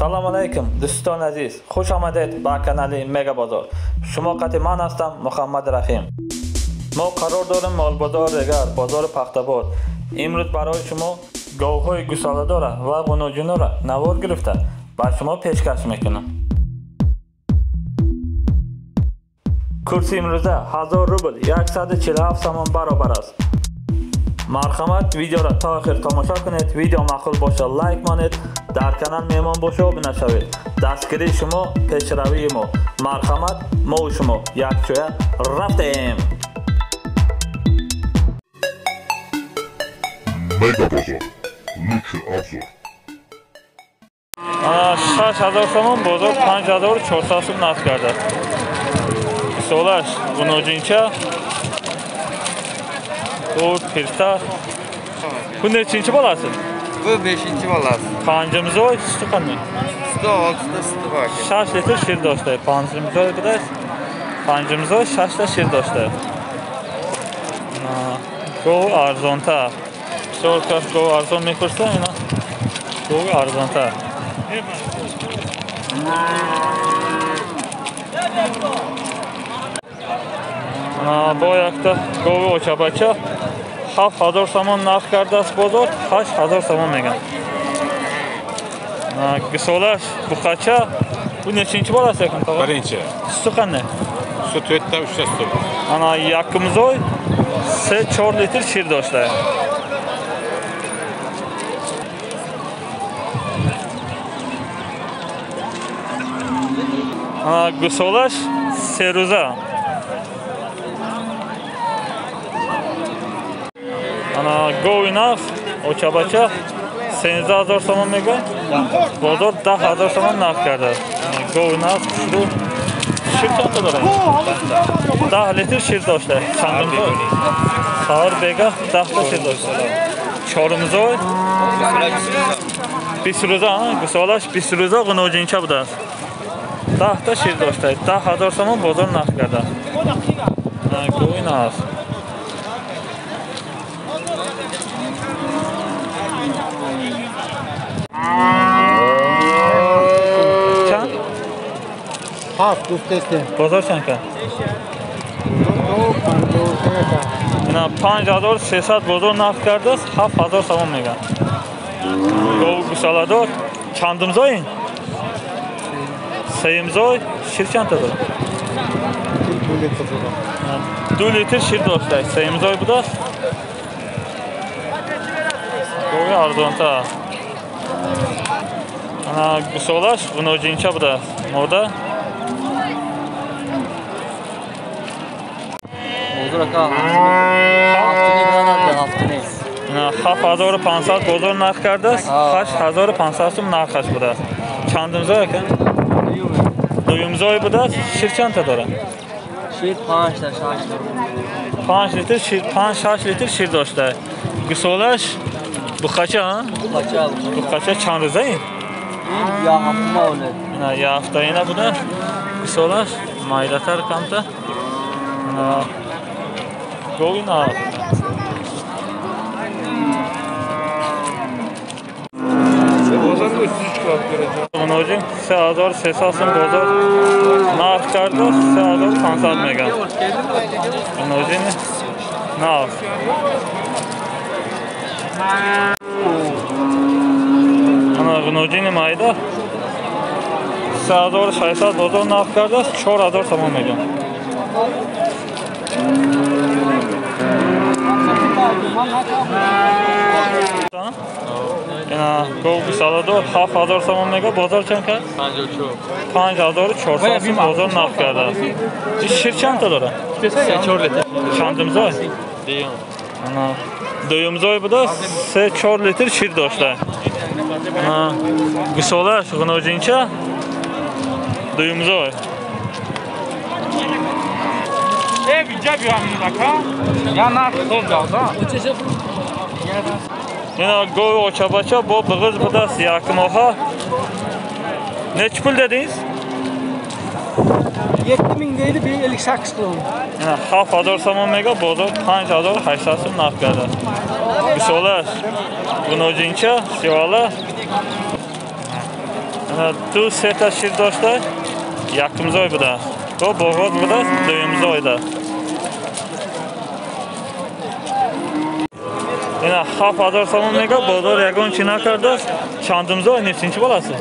Салом алейкум дӯстони азиз, хуш омадед ба канали Мега Бозор. Шумо қати ман ҳастам Муҳаммад Раҳим. Мо қарор дорем молбозор Регар, бозори Пахтабод. Имрӯз барои шумо говҳои гусоладора ва ғуноҷунора навор гирифта ба шумо пешкаш мекунам. Курси имрӯза 1000 рубл 147 сомон баробар аст. Марҳамат, видеоро то охир тамошо кунед. Видео маъқул боша лайк монед, дар канал меҳмон боша обуна шавед. Дастгирии шумо пешравии мо. Марҳамат, мо шумо якҷоя рафтем. Мега Бозор. Лучший обзор. 6000 сомон бозор 5400 сом нарх кардааст. Солаш гуноҷинча Dur pirta. Bu neçinci balası? Bu 5. balası. Pancımzoy sütü qanday? Sütü 6'da sütü var. 6 litr şir doştay. Pancımzoy bu da pancımzoy 6 ta şir doştay. Go arzonta. Sorka go arzon mexursa ina. Go arzonta. Бо якта гови очабача 7000 сомон нарх кардааст бозор, 8000 сомон меган. Гусолаш буқача бу нечинчи боласт якум тog'a? Birinchi. Suti qanday? Sut 4 ta 3 ta sut. Ana yakimzoy 3-4 litr shir doshta. Ana гусолаш 3 рӯза. Ана гови нав очабача 13000 сомон мега, бозор 10000 сомон нарх кардааст. Гови нав хушрӯ шир чанд дорад? 10 литр шир дошта. Чандумзой? Саҳар бега 10 та шир дошта. Чорумзой 20 рӯза, гусолаш 20 рӯза ғуноҷинча будааст. 10 та шир дошта. 10000 сомон бозор нарх кардааст. Гови нав. Чанд? 7 гуфтестем. Бозор чанд кард? Ина 5300 бозор нарх кардааст, 7000 сомон меган. Гов гусоладор чандумзой ин? Сеюмзой. Шир чанд та дорад? 2 литр шир дошта. Сеюмзой будааст. Гови арзонтар. Ана гусолаш ғуноҷинча будааст. Мода Бозор ака 7500 бозор нарх кардааст, 8500 сом нархаш будааст. Чандумзой ака? Дуюмзой будааст. Шир чанд та дорад? Шир 5 та 6 та. 5 литр шир, 5-6 литр шир дошта. Гусолаш бухача, Бухача. Бухача чанд рӯза ин? Я ҳафта олад. Ина я ҳафта ина буда. Гусолаш майдатар камта. Ина гови на. Ғуноҷин 3300 сом бозор нарх кардааст, 3500 меган. Ғуноҷин нарх. Ана ғуноҷини майда 3600 бозор нарх кардааст, 4000 сомон меган. Ина гов гусоладор 7000 сомон мега, бозор чанд кард? 5400 сом бозор нарх кардааст. Шир чанд та дорад? 3-4 литр. Чандумзой? Ана дуюмзой будааст, 3-4 литр шир дошта. Ана гусолаш ғуноҷинча дуюмзой. Ина гови очабача бо биғиз будааст, якмоҳа. Neçi pul dediniz? 7000 deydi, 58 qildim. Ина 7000 сомон мега, бозор 5800 сом нарх кардааст. Гусолаш ғуноҷинча сиёла. Ду сета шир дошта, якумзой будааст. Бо боғоз будааст, дуюмзойда. Ина 7000 сомон мега, бозор ягон чи накардааст. Чандумзой нечинчи боласт?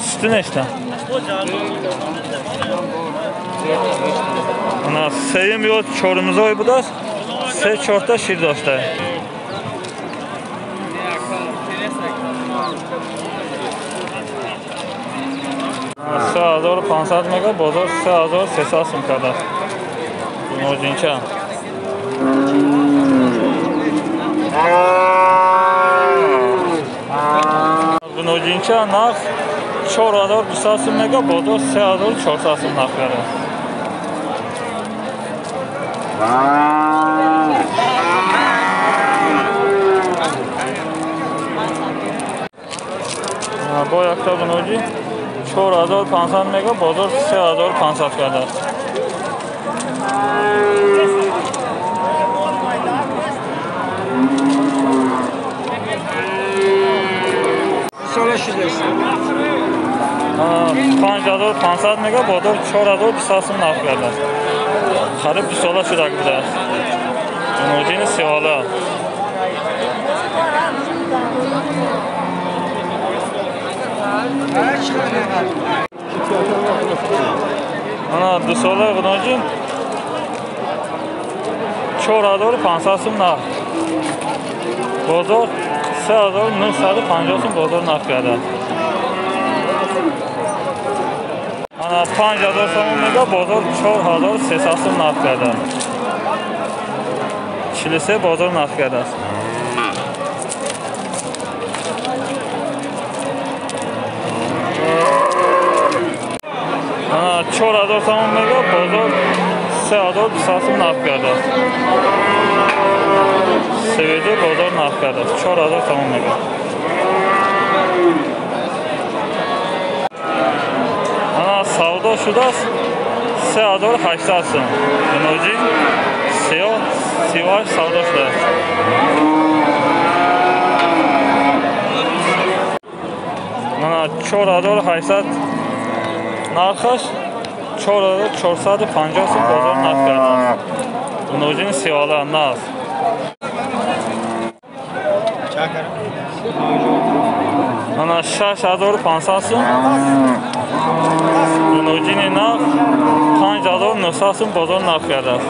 Сути нешта. Ана сеюм ё чорумзой будааст, се чорта шир дошта. Се 1500 мега, бозор 3300 сум кардааст. Ноҷинча. Ноҷинча нарх 4200 сум мега, бозор 3400 сум нарх кардааст. Бо якта буноҷи 4500 мега, бозор 3500 кардааст. Сола шудааст. 5500 мега, бозор 4200 сум нарх кардааст. Хариб 20 сола шудак будааст. Буноҷини сиҳола. Ана 2 сола буноҷин 4500 сум нарх. Бозор 3950 сум бозор нарх кардааст. Ана 5000 сомон мега, бозор 4300 сум нарх кардааст. 43 бозор нарх кардааст. Ана 4000 сомон мега, бозор 3200 сум нарх кардааст. 32 бозор нарх кардааст. 4000 сомон мега. Ана савдо шудааст 3800 сум. Буноҷин сиёҳ 38 савдо шудааст. Ана 4800 нархаш 4450 сум бозор нарх кардааст. Буноҷин сиёҳла наз. Ана 6500 сум. Буноҷини нарх 5900 сум бозор нарх кардааст.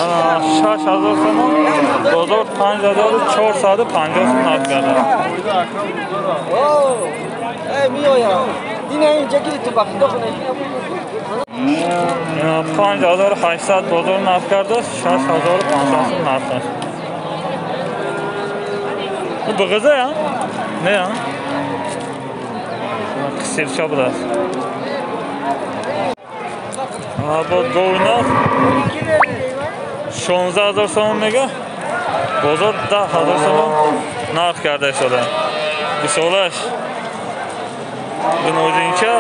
Ана 6000 сомон, бозор 5450 сум нарх кардааст. 5800 бозор нарх кардааст, 6500 сум нархаш. Bu bığızа ya? Ne ya? Qisircha будааст. Ана бо говинар 16000 сомон мега, бозор 10000 сомон нарх карда шуда. Гусолаш буноҷинча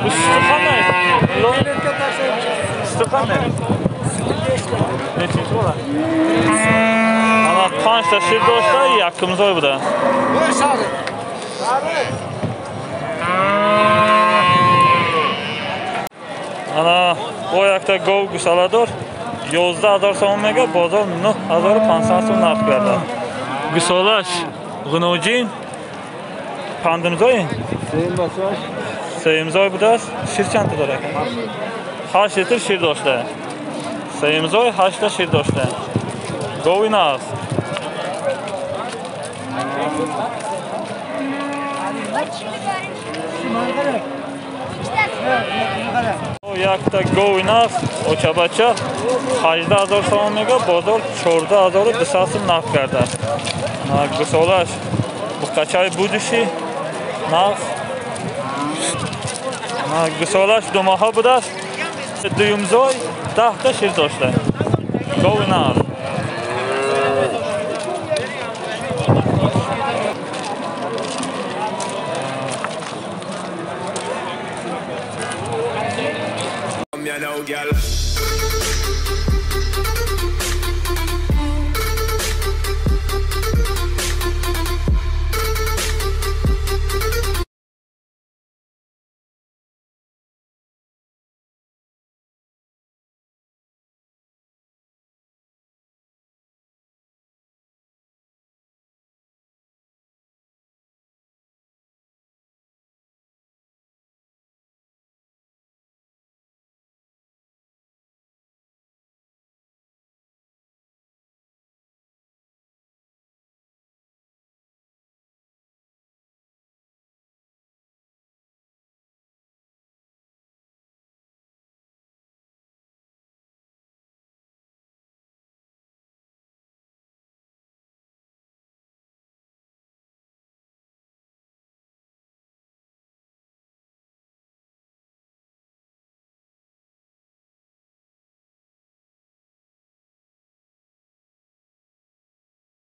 Bu sütü qanday? Sütü qanday? Nechinchi bola? Ана 5 та шир дошта, якумзой буда. Ана бо якта гов гусаладор 11000 сомон мега, бозор 9500 сум нарх кардааст. Гусолаш ғуноҷин пандумзой? Сеюмзой будааст. Шир чандта дорад? 8 литр шир дошта. Сеюмзой 8 та шир дошта. Гови наз. Якта гови наз очабача 18000 сомон мега, бозор 14200 сум нарх кардааст. Гусолаш буқачаи будуши наз. Гусолаш думоҳа будааст. Дуюмзой 10 та шир дошта. Гови наз.